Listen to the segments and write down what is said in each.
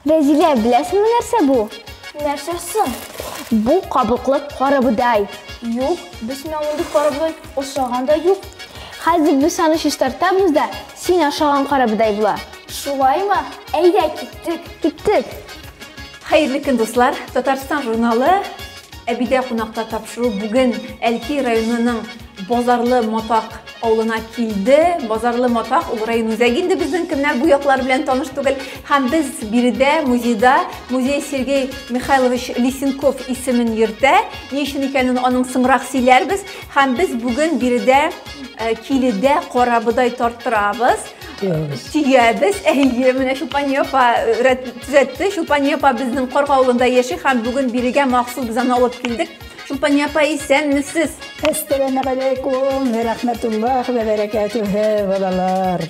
Рәзилә, беләсеңме нәрсә бу? Нәрсә соң? Бу кабыклы карабодай. Юк, без менә мондый карабодай ашаган да юк. Хәзер без аны чистартабыз да, син ашаган карабодай була. Шулаймы? Әйдә, киттек. Киттек. Хәерле көн, дуслар! Татарстан журналы Әбидә кунакта тапшыру бүген Әлки районының Базарлы Матак авылына килде. Базарлы Матак ул район үзәге инде безнең кемнәр бу яклар белән таныш түгел. Һәм без биредә музейда музей Сергей Михайлович Лисенков исемен йөртә. Ни өчен икәнен аның соңрак сөйләрбез. Һәм без бүген биредә э, киледә карабодай тарттырабыз. Төябез. Әйе, менә Чулпания апа э, төзәтте. Чулпания апа безнең Карга авылында яши һәм бүген бирегә махсус без аны алып килдек. Чулпания апа, исәнмесез? Әссәламегаләйкүм вә рәхмәтуллаһ вә бәрәкәтүһе, балалар.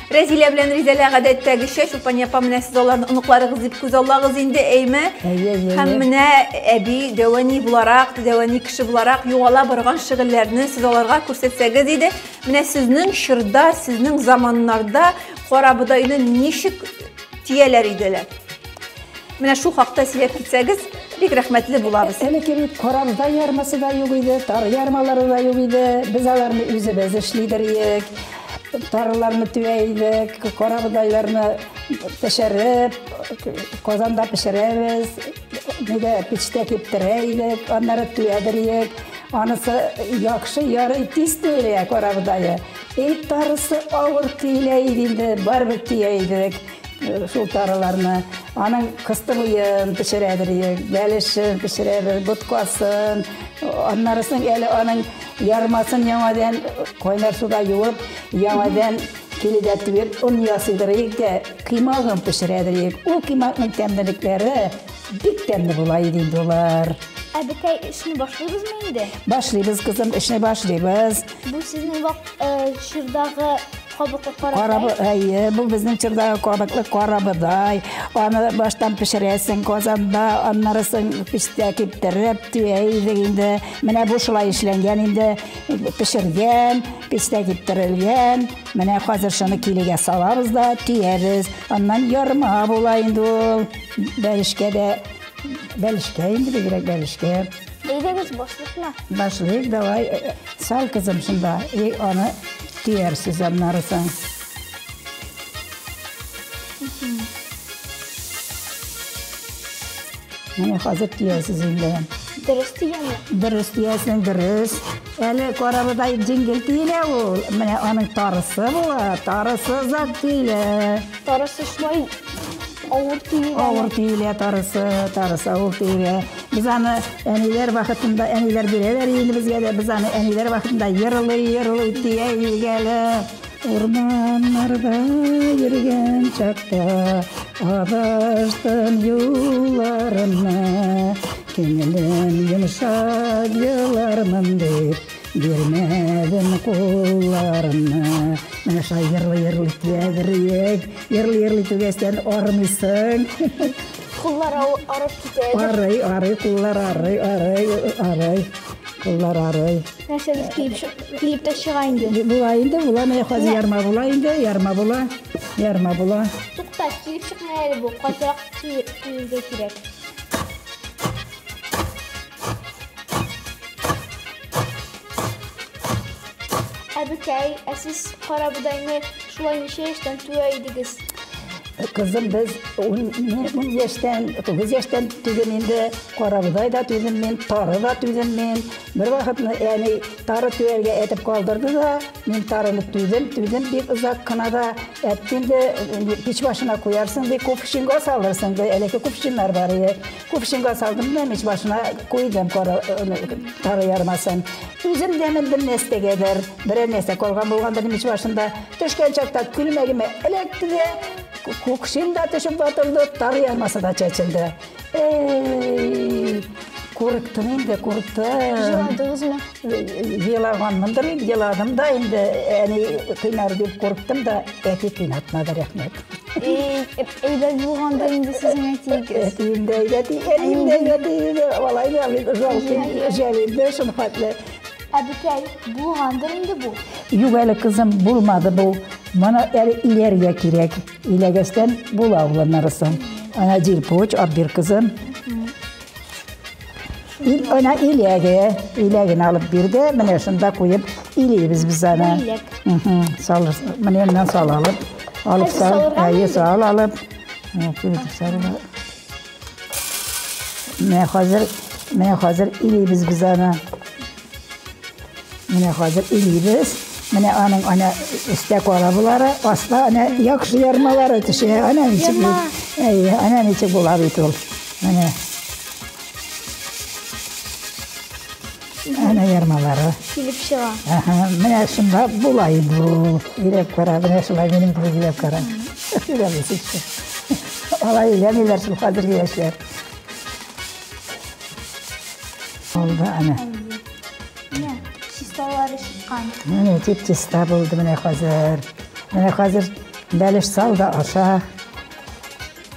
Рәзилә белән Ризәлә гадәттәгечә Чулпания апа менә сез аларны оныкларыгыз дип күз аллагыз инде, әйме? Әйе, әйе. Һәм менә әби дәвәни буларак, дәвәни кеше буларак югала барган шөгыльләрне сез аларга күрсәтсәгез иде. Менә сезнең чорда, сезнең заманнарда карабодайны ничек тияләр иделәр? Менә шул хакта сөйләп китсәгез, бик рәхмәтле булабыз. Элекке бит карабодай ярмасы да юк иде, тары ярмалары да юк иде. Без аларны үзебез эшлидер идек. Тарыларны түә идек, карабодайларны пешереп, казанда пешерәбез, нидә печтә киптерә идек, аннары түәдер идек. Анысы яхшы, ярый, тиз түелә карабодае. И тарысы авыр түелә иде инде, барыбер төя идек шул тарыларны. Аның кыстыбыен пешерәдер идек, бәлешен пешерәбез, боткасын. Аннары соң әле аның ярмасын яңадан кайнар суда юып, яңадан киледә түгеп, он ясыйдыр идек тә, кыймагын пешерәдер идек. Ул кыймакның тәмлелекләре бик тәмле була иде инде улар. Әбекәй, эшне башлыйбызмы инде? Башлыйбыз, кызым, эшне башлыйбыз. Бу сезнең вак чордагы кабыклы карабодай? Әйе, бу безнең чордагы кабыклы карабодай. Аны баштан пешерәсең казанда, аннары соң печтә киптереп түя идек инде. Менә бу шулай эшләнгән инде, пешергән, печтә киптерелгән. Менә хәзер шуны килегә салабыз да төябез. Аннан ярма була инде ул. Бәлешкә дә, бәлешкә инде бигрәк бәлешкә. Әйдәгез, башлыкмы? Башлыйк, давай. Сал, кызым, шунда. И аны төярсез аннары соң. Менә хәзер төясез инде. Дөрес төяме? Дөрес төясең, дөрес. Әле карабодай җиңел төелә ул. Менә аның тарысы була, тарысы озак төелә. Тарысы шулай авыр төелә. Авыр төелә тарысы, тарысы авыр төелә. Без аны әниләр вакытында, әниләр бирәләр инде безгә дә, без аны әниләр вакытында йырлый-йырлый төя идек әле. Урманнарда йөргән чакта адаштым юлларымны, күңелем йомшак елармын дип бирмәдем кулларымны. Менә шулай йырлый-йырлый төядер идек. Йырлый-йырлый түгәстән армыйсың. Куллар арып китә. Арый, арый, куллар арый, арый, арый. Куллар арый. Нәрсәдер килеп тә чыга инде. Була инде, була, менә хәзер ярма була инде, ярма була, ярма була. Тукта, килеп чыкмый әле бу, катырак киергә кирәк. Әбекәй, ә сез карабодайны шулай ничә яшьтән түә идегез? Кызым, без 10 яшьтән, 9 яшьтән түдем инде, карабодай да түдем мин, тары да түдем мин. Бер вакытны әни тары түәргә әйтеп калдырды да, мин тарыны түдем, түдем бик озак кына да, әтте инде пич башына куярсың ди, кувшинга салырсың ди, элекке кувшиннар бар иде. Кувшинга салдым да, мич башына куйдым тары ярмасын. Үзем дә мендем нәрсәгәдер, берәр нәрсә калган булгандыр мич башында. Төшкән чакта күлмәгемә эләкте дә, кувшин да төшеп ватылды, тары ярмасы да чәчелде. Эй, курыктым инде, курыктым. Еладыгызмы? Елаганмындыр инде, еладым да инде, әни кыйнар дип курыктым да, әти кыйнатмады, рәхмәт. Эй, әйбәт булгандыр инде сезнең әтиегез. Әтием дә әйбәт, әнием дә әйбәт иде, алай да бит жалко, жәл инде шул хәтле. Әбекәй, булгандыр инде бу. Юк әле, кызым, булмады бу. Моны әле иләргә кирәк. Иләгәстән була ул аннары соң. Ана җилпуч, алып бир, кызым. Ил, ана иләге, иләген алып бирде. Менә шунда куеп илибез без аны. Иләк. Сал, менә моннан сал алып. Алып Хәзер сал, салыргамы әйе, инде? сал алып. Күп сал. Менә хәзер, менә хәзер илибез без аны. Менә хәзер илибез. Менә аның ана өстә кала булары, аста ана яхшы ярмалары төшә. Ана ничек Ярма. Әйе, ана ничек була бит ул. Менә. Ана ярмалары. Килеп чыга. Аһа, менә шунда була инде ул. Иләп кара, менә шулай минем кебек иләп кара. Иләмисез. Алай иләмиләр шул хәзерге яшьләр. Булды ана. Менә чисталары чыккан. Менә тип чиста булды менә хәзер. Менә хәзер бәлеш сал да аша.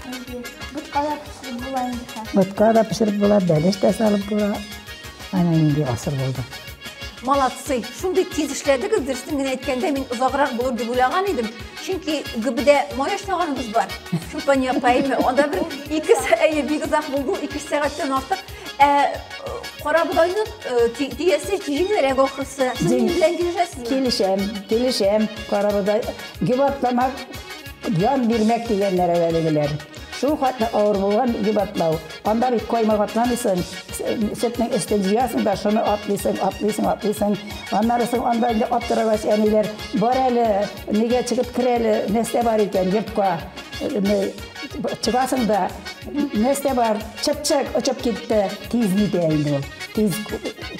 Әйе. Ботка да пешереп була инде хәзер. Ботка да пешереп була, бәлеш тә салып була. Әнә нинди асыр булды. Молодцы. Шундый тиз эшләдегез, дөресен генә әйткәндә, мин озаграк булыр дип уйлаган идем. Чөнки гөбедә май ашлаганыбыз бар. Чулпания апа, әйме, анда бер ике әйе, бик озак булды, 2 сәгатьтән артык. Ә кара бодайны төясе җиңелрәк ахрысы. Сез минем белән килешәсезме? Килешәм, килешәм. Кара бодай гөбатламак, ян бирмәк дигәннәр әвәлегеләр. Шул хәтле авыр булган гөбатлау. Анда бит каймак атламыйсың, сөтнең өстен җыясың да, шуны атлыйсың, атлыйсың, атлыйсың. Аннары соң анда инде аптырагач әниләр, бар әле, нигә чыгып кер әле, нәрсә бар икән йортка. Чыгасың да, нәрсә бар, чыпчык очып китте, тиз нитә инде ул. Тиз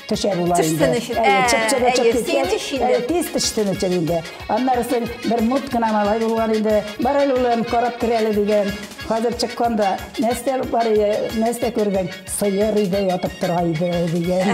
төшә була инде. Төшсен өчен, Әйе, чыпчык очып әйе, киткәч, син өчен инде. тиз төшсен өчен инде. Аннары соң бер мут кына малай булган инде. Бар әле улым, карап кер әле дигән. Хәзер чыкканда нәрсә бар иде, нәрсә күрдең? Сыер иде, ятып тора иде дигән.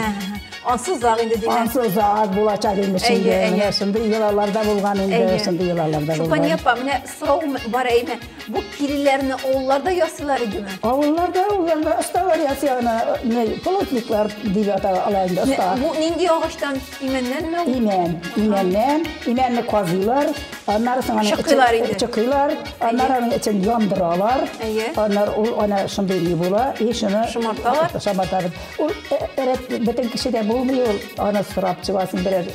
Ансыз ак инде димәк. Ансыз ак булачак инде шунда. Әйе, әйе. Менә шундый йолаларда булган инде, Әйе. шундый йолаларда Чулпания булган. апа, менә сорау бар әйме. Бу килеләрне авылларда ясыйлар идеме? Авылларда, авылларда осталар ясый аны, не, плотниклар дип ата ала инде, оста. Бу нинди агачтан? Имәннәнме ул? Имән, имәннән, имәнне казыйлар, аннары соң аны Чыкыйлар инде. Чыкыйлар, аннары аның эчен яндыралар. Әйе. Аннары ул ана шундый ни була, и шуны Шомарталар. Шомарталар. Ул эрәт бөтен кешедә булмый ул, аны сорап чыгасың, берәр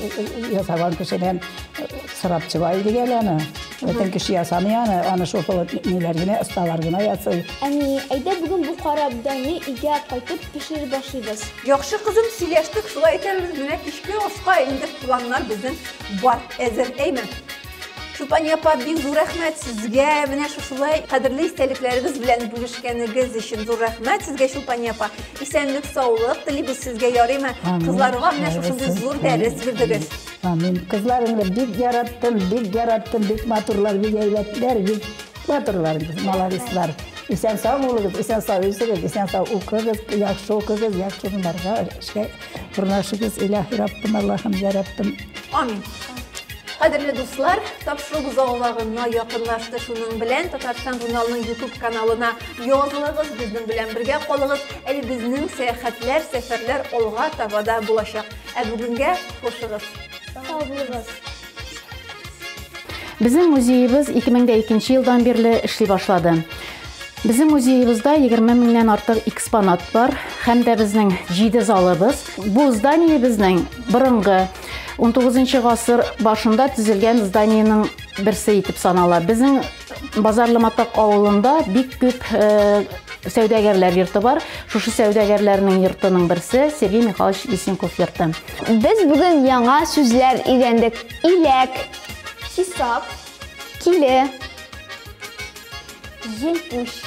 ясаган кешедән сорап чыга идек әле аны. Бөтен кеше ясамый аны, аны шул ниләр генә, осталар гына ясый. Әни, әйдә бүген бу кара бодайны өйгә кайтып пешереп башлыйбыз. Яхшы кызым, сөйләштек, шулай итәрбез. Менә кичке ашка инде планнар безнең бар, әзер, әйме? Чулпания апа, бик зур рәхмәт сезгә. Менә шушылай кадерле истәлекләрегез белән бүлешкәнегез өчен зур рәхмәт сезгә, Чулпания апа. Исәнлек, саулык телибез сезгә, ярыймы? Амин. Кызларга менә шушындый зур дәрес бирдегез. Амин. Кызларыңны бик яраттым, бик яраттым, бик матурлар, бик әйбәтләр, бик матурлар, молодецлар. Исән сау булыгыз, исән сау үсегез, исән сау укыгыз, яхшы укыгыз, яхшы урыннарга эшкә урнашыгыз. Илаһи Раббым, Аллаһым, я Раббым. Амин. Кадерле дуслар, тапшыру алагына якынлашты. Шуның белән Татарстан журналының YouTube каналына язылыгыз, безнең белән бергә калыгыз. Әле безнең сәяхәтләр, сәфәрләр алга таба да булачак. Ә бүгенгә хушыгыз. Сау булыгыз. Безнең музеебыз 2002 елдан бирле эшли башлады. Безнең музеебызда 20 меңнән артык экспонат бар һәм дә безнең 7 залыбыз. Бу здание безнең борынгы 19 гасыр башында төзелгән зданиеның берсе итеп санала. Безнең Базарлы Матак авылында бик күп сәүдәгәрләр йорты бар. Шушы сәүдәгәрләрнең йортының берсе Сергей Михайлович Лисенков йорты. Без бүген яңа сүзләр өйрәндек. Иләк, Хисап, киле, җилпүш.